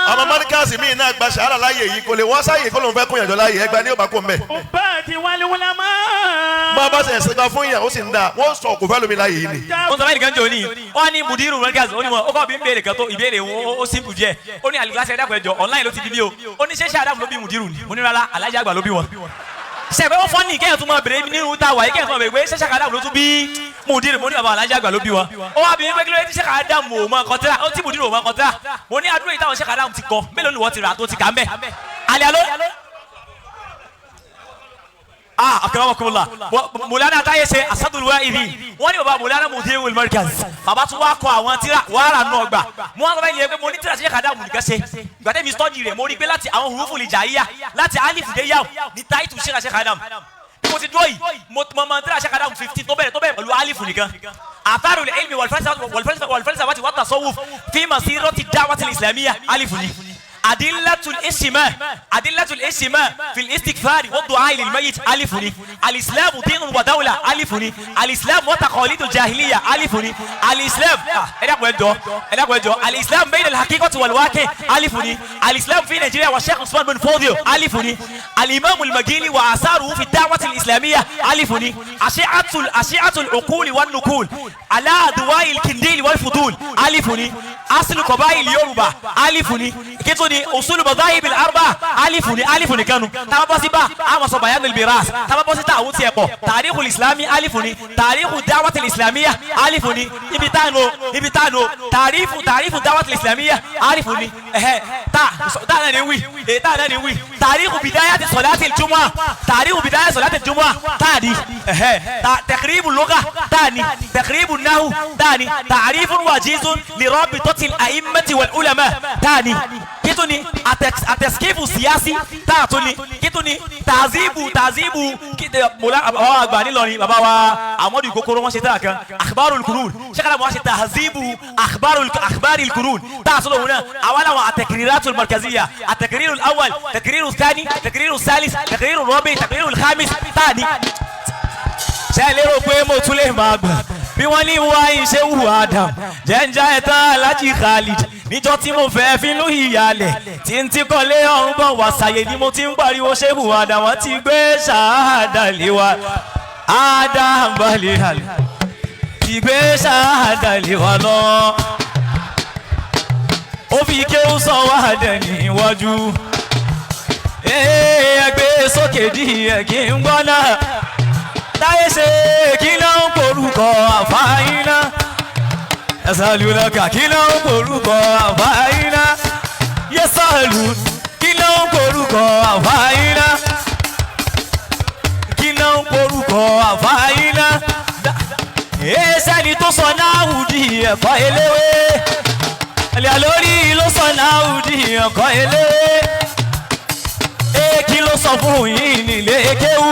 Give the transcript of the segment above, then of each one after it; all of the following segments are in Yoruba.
Àwọn mọ́ríkàsì míì náà gba sàárà láàyè yìí, kò lè wá sáyè kó lóun fẹ́ kó yànjọ láàyè ẹgbẹ́ ní òbá kó mbẹ́. Ubati wal ulama. Bá a bá ṣe ẹ̀sìn kan fún yàn, ó sì ń da wọ́n sọ kò fẹ́ lómi láàyè yìí ni. Ó ń sọ báyìí nìkan jò ní wọ́n á ní mudiru Markaz, ó ní wọn ó kọ́ bí ń béèrè kan tó ìbéèrè wọn, ó simple díẹ̀. Ó ní àlùkò ẹ̀dá pẹ̀jọ online ló ti bí mi o. Ó ní ṣé Adam ló bí mudiru ni? Mo ní rárá, Alhaji àgbà ló bí wọn. Sẹ́pẹ́ wọ́n fọ́nì kéèyàn tún máa bèrè nínú ta wà yìí, kéèyàn tún máa bèrè pé ṣé Adam ló tún bí mudiru? Mo ní bàbá Alhaji àgbà ló bí wọn. Ó wá bí mi pé kí ló dé tí Sheikh Adam ò mọ nǹkan tíra, ó tí mudiru ò mọ nǹkan tíra. Mo ní adúlọ̀ yìí táwọn Sheikh Adam ti kọ, mélòó ni wọ́n ti rà tó ti kà ń bẹ̀? Àlẹ́ àlọ́. Ah, akramakumullah. Mùlánà táyé ṣe asadulwa ibi wọ́n ní baba Mùlánà mudirul Markaz, baba tún wá kọ àwọn tíra wàhálà nù ọgbà. Mo wá sọ fẹ́ yẹn pé mo ní tíra ṣe kàdá mùnìkan ṣe gbàdé mi sọ́ọ̀dì rẹ̀, mo rí pé láti àwọn hurufu lè jà yíyá láti alif dé yáwó ní táìtù ṣe kàdá bí mo ti dúró yìí. Mo mọ tíra ṣe kàdá 15 tó bẹ̀rẹ̀ pẹ̀lú alif nìkan, atharul ilmi wal falsafati wat tasawuf fi masirati da'wati al-islamiyya, alif ni. أدلة الاجتماع في الاستغفار والدعاء للميت، ألفني. الإسلام دين ودولة، ألفني. الإسلام وتقاليد الجاهلية، ألفني. الإسلام، ẹ dákun ẹ jọ̀ọ́، الإسلام بين الحقيقة والواقع، ألفني. الإسلام في نيجيريا والشيخ عثمان بن فوديو، ألفني. الإمام المجيلي وآثاره في الدعوة الإسلامية، ألفني. أشعة العقول والنقول على أضواء الكنديل والفضول، ألفني. أصل قبائل يوروبا، ألفني. كتوني أصول مذاهب الأربعة، ألفني. ألفني كانوا تابا سيبا أما صبيان الميراث تابا بọ́ sí táwọn tiẹ̀ pọ̀. تاريخ الإسلام، ألف ni. تاريخ الدعوة الإسلامية، ألف ni. Ibi tá nu, ibi tá nu تاريخ الدعوة الإسلامية، ألف ni. Ẹ̀hẹ́, tá tá náà ni wí èyí, tá náà ni wí. تاريخ بداية صلاة الجمعة، تاريخ بداية صلاة الجمعة، tá ni. Ẹ̀hẹ́, تقريب اللغة، tá ni. تقريب النحو، tá ni. تعريف وجيز لرابطة الأئمة والعلماء، tá ni. Kí ni التثقيف السياسي، tá tún ni. Kí ni تهذيب mọ̀lá bàbá wa àgbà nílọrin, bàbá wa Amadu Ìkókóró, wọn ṣe tẹ́lá kan أخبار القرون. Sẹ́kàlà wọn ṣe تهذيب أخبار القرون، tá a sọ̀rọ̀ wọn náà. Àwa làwọn التقريرات المركزية، التقرير الأول، التقرير الثاني، التقرير الثالث، التقرير الرابع، التقرير الخامس، tá a ní. Ṣe é lérò pé mo tún lè máa gbà bí wọ́n ní wá iṣẹ́ wù Adam jẹ́njá ẹ̀tàn Alhaji Khalid níjọ́ tí mo fẹ́ finú ìyàlẹ̀ tí n ti kọ́lé ọ̀run bọ̀ wá ṣàyè ni mo ti ń pariwo ṣé wù Adam, wọ́n ti gbé ṣáàdà lé wa. Adam balẹ̀ àlè ti gbé ṣáàdà lé wa lọ, ó fi kéwú sọ wá dẹ̀ níwájú. Ẹgbẹ́ sókè díẹ̀ kí n gbọ́ náà. Táyé ṣe, kí náà ń porúkọ àfáàyínà? Ẹ̀sàlùlọ́kà, kí náà ń porúkọ àfáàyínà? Yẹ́sàlù, kí náà ń porúkọ àfáàyínà? Kí náà ń porúkọ àfáàyínà? Ẹ̀ẹ́sẹ̀ni tó sọ náà di ẹ̀kọ́ eléwé ẹ̀lẹ́ lórí ló sọ náà di ẹ̀kọ́ eléwé. Kí ló sọ fún yín nílé kéwù?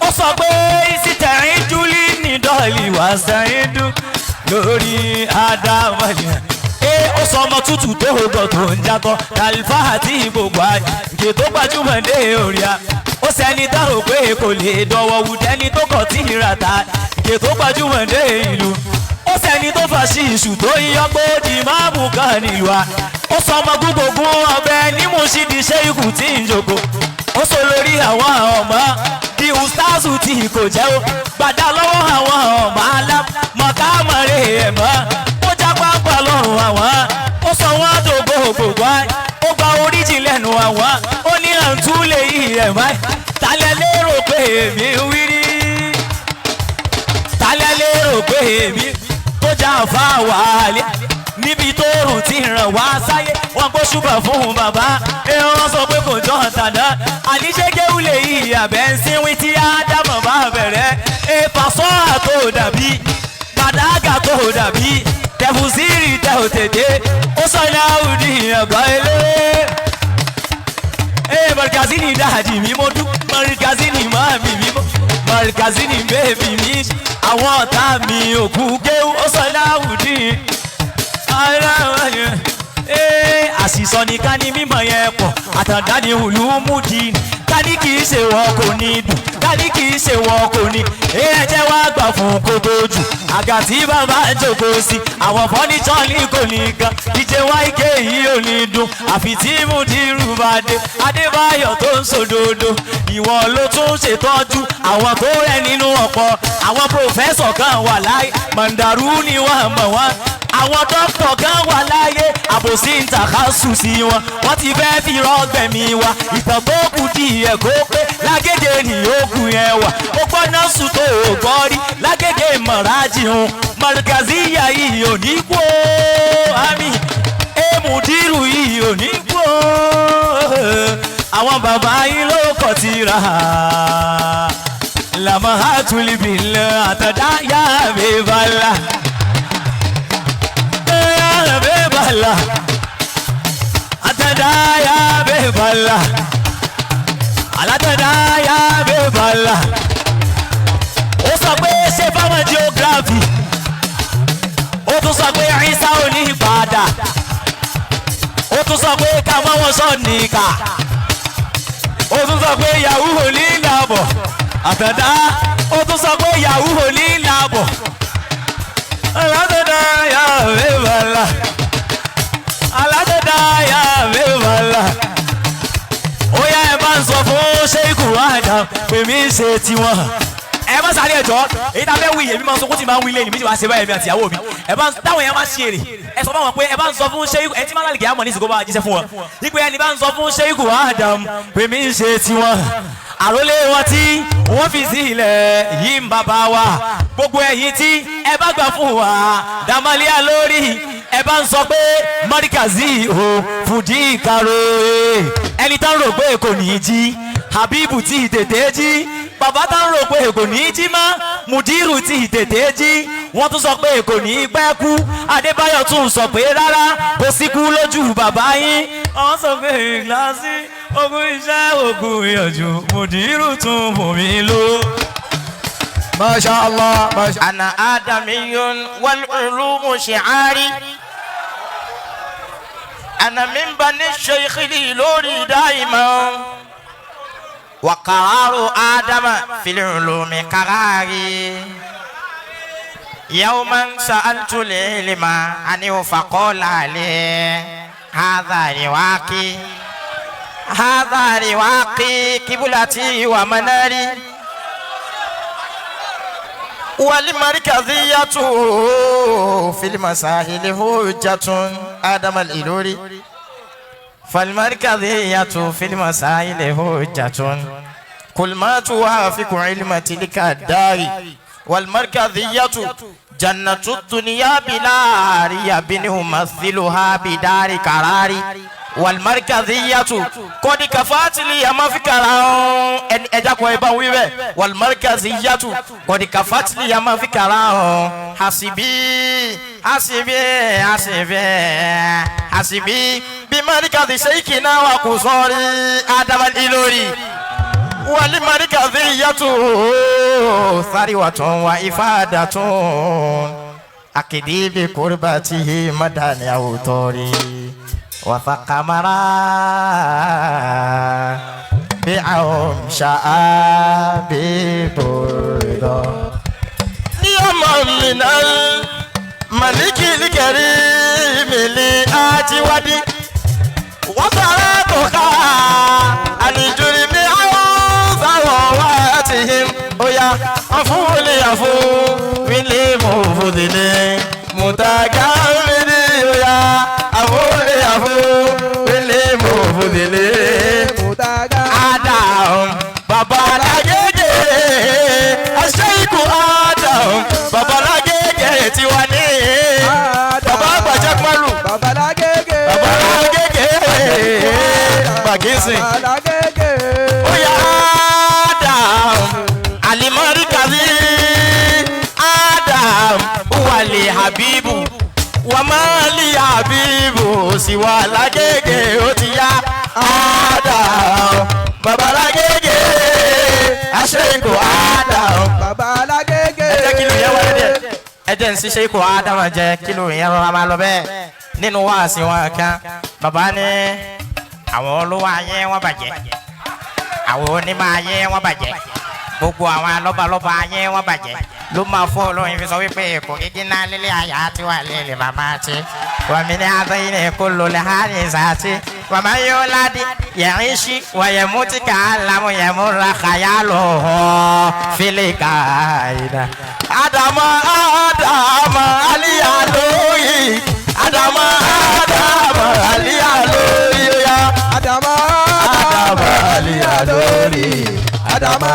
Ó sọ pé ìsìtẹ̀rín júlí ní dọ́ọ̀lì wá sẹ́yìn dún lórí ádámọ̀lì. Ó sọ ọmọ tútù tó gọ̀ tó ń jatọ́ kàlífà àti gbogbo àyè tó gbajúmọ̀ dé orí a. Ó sẹ́ni tá ò pé kò lè dọ̀wọ́ wù dẹ́ni tó kọ̀ tí ì rà ta kè tó gbajúmọ̀ dé ìlú. Ó sẹ́ni tó fà sí ìṣù tó yọ pé ó di máàmù kan nílùú a. Ó sọ ọmọ gbogbo ọbẹ̀ ní Mùsídìí ṣe ikú tí ń jòkó. Ó sọ lórí àwọn ọmọ di ustazu tí kò jẹ́ ó gbàdá lọ́wọ́ àwọn ọmọ alámọ̀kámọ̀rẹ́ ẹ̀ mọ́. Ó já pápá lọ́rùn àwọn, ó sọ wọ́n dògbò gbogbo, ó gba oríjì lẹ́nu àwọn, ó ní àǹtú lè yí ẹ̀ mọ́. Talẹ̀ lérò pé èmi ń wí rí? Talẹ̀ lérò pé èmi tó já fa wàhálẹ̀ níbi tó rùn tí ràn wá sáyé? Wọn gbó ṣùgbọ́n fún bàbá ẹ, wọ́n sọ pé kò jọ tàná. Àníṣe lè yí àbẹ̀ ń sínwín tí ádámọ̀ bá bẹ̀rẹ̀ ìfàsọ́ àtò dàbí bàdágà tó dàbí tẹ̀fùsírì tẹ̀ ò tètè. Ó sọ ní àwùdí ẹ̀gbọ́n eléwé. Ee, Markazini daddy mi, mo dún. Markazini mummy mi, mo Markazini baby mi. Àwọn ọ̀tá mi òkú kéwú. Ó sọ ní àwùdí. Ee, àṣìsọ ni ká ní mímọ̀ yẹn pọ̀ àtàndá ni Ulumudeen ká ní kì í ṣe wọn kò ní dùn ká ní kì í ṣe wọn kò ní. Ẹ jẹ́ wá gbà fún kótó jù àga tí bàbá jókòó sí àwọn fọ́nìṣọ́ ní kò ní gan DJ YK yìí ò ní dùn àfi tí Mudiru bá dé Adébáyọ̀ tó ń sòdodo ìwọ ló tún ṣètọ́jú àwọn tó rẹ̀ nínú ọ̀pọ̀ àwọn pòfẹ́sọ̀ kan wà láyé mọ̀ndàrú ni wọ́n mọ̀ wọ́n àwọn dókítà kan wà láyé àbòsí ń tàkásù sí wọn wọ́n ti fẹ́ fi rọ́gbẹ̀mí wa ìtàn tó kù di ẹ̀kọ́ pé lágége ni yòókù yẹn wà ó gbọ́ná sùn tó o gbọ́ rí lágége mọ̀rájì hun mọ̀rìkàzíyà yìí ò ní kú ó àmì èmùdírù yìí ò ní kú ó àwọn bàbá yín ló kọ̀ tira làmọ́ àtúlìbìlẹ̀ àtàdá yá mi bala bala atada ya be bala alatada ya be bala. Ó sọ pé ṣé fáwọn geography ó tún sọ pé Ìsá ò ní padà ó tún sọ pé ká mọ́ wọn sọ nìkà ó tún sọ pé yahoo ò ní làbọ̀ àtàdá ó tún sọ pé yahoo ò ní làbọ̀ aládọ́dá ya be bala aládọ́dá ya be bala. Ó yá ẹ bá ń sọ fún Sheikh Adam pé mi ṣe tiwọn. Ẹ má sáré ẹjọ́ èyí tá a fẹ́ wí èmi máa ń sọ kó tí máa ń wí lẹ́yìn mi ti wá ṣe báyìí mi àti ìyàwó mi ẹ bá ń táwọn èèyàn máa ṣe èrè ẹ sọ fún wọn pé ẹ bá ń sọ fún Sheikh ẹ tí máa ń lálẹ́ àmọ́ ní ìsìnkú bá jíṣẹ́ fún wọn wípé ẹni bá ń sọ fún Sheikh Adam pé mi ṣe tiwọn àrólé wọn tí wọ́n fi sí ilẹ̀ yìí ń bàbá wa gbogbo ẹ̀yin tí ẹ bá gbà fún wa dàmálíà lórí ẹ bá ń sọ pé mọ́ríkàzí o fùdí ìkàrò ẹni tá ń rò pé kò ní í jí Habibu tí tètè jí bàbá tá ń rò pé kò ní í jí mọ́ Mudiru tí tètè jí wọ́n tún sọ pé kò ní í pẹ́ kú Adébáyọ̀ tún sọ pé rárá kò sí kú lójú bàbá yín wọ́n sọ pé ìgbàsí ogun iṣẹ́ ogun ìyànjú Mudiru tún mú mi lò. Masha Allah, masha. أنا آدمي والعلوم شعاري أنا من بني الشيخ لوري دائما وقرار آدم في العلوم قراري يوما سألت العلم عنه فقال لي هذا رواقي هذا رواقي قبلتي ومناري والمركزية في المساهل حجة آدم الإلوري فالمركزية في المسائل حجة كل ما توافق علم تلك الدار والمركزية جنة الدنيا بلا ريب يمثلها بدار قرار والمركزية قد كفات لي ما فكرة ẹni ẹja kọ ẹ bá wí bẹ́ẹ̀ والمركزية قد كفات لي ما فكرة حسبي حسبي حسبي حسبي بمركز شيخنا وقصوري آدم الإلوري والمركزية ثروة وإفادة أكدي بقربته مدى أوتوري وفقمرا بعوم شاء ببردا يوم من الملك الكريم لأجودي وصلاتها عن الجرم ثرواتهم ويا عفو ليعفو من لمفضل متكامل يا عفو ليعفو من لمفضل Adam babalagege aṣẹ́ikù Adam babalagege tiwa ní baba àgbàjẹ́ pẹ́lú Babalagege. babalagege gbàgẹ́sìn. Babalagege. Oya Adam alimọ́ríkàzí Adam wàlẹ̀ Habibu wàmálì Habibu síwá lágége ó ti yá Adam babalagege aṣẹ́kù Adam. Babalagege. Ẹ jẹ́ kí ló yẹ wọlé díẹ̀. Ẹ jẹ́ ń ṣiṣẹ́ ikọ̀ Adam jẹ́ kí ló yẹ rọra máa lọ bẹ́ẹ̀. Nínú wáàsí wọn kan, bàbá ní àwọn olówó ayé wọn bàjẹ́, àwọn onímọ̀ ayé wọn bàjẹ́, gbogbo àwọn lọ́balọ́ba ayé wọn bàjẹ́. Ló máa fọ́ olóyin fi sọ wípé kò kíkí náà lílé àyà tí wà lílé màmá tí wàmí ní àtọ́yìn ní kó lólè ha ní sàtì wàmá yóò ládì yẹ̀rín sí wàyẹ̀mú tí kà á lámú yẹ̀mú ra kàyà lò ó fílẹ̀ káyìnà. Adama Adama Aliya lóyè Adama Adama Aliya lóyè ya. Adama Adama Aliya lórí Adama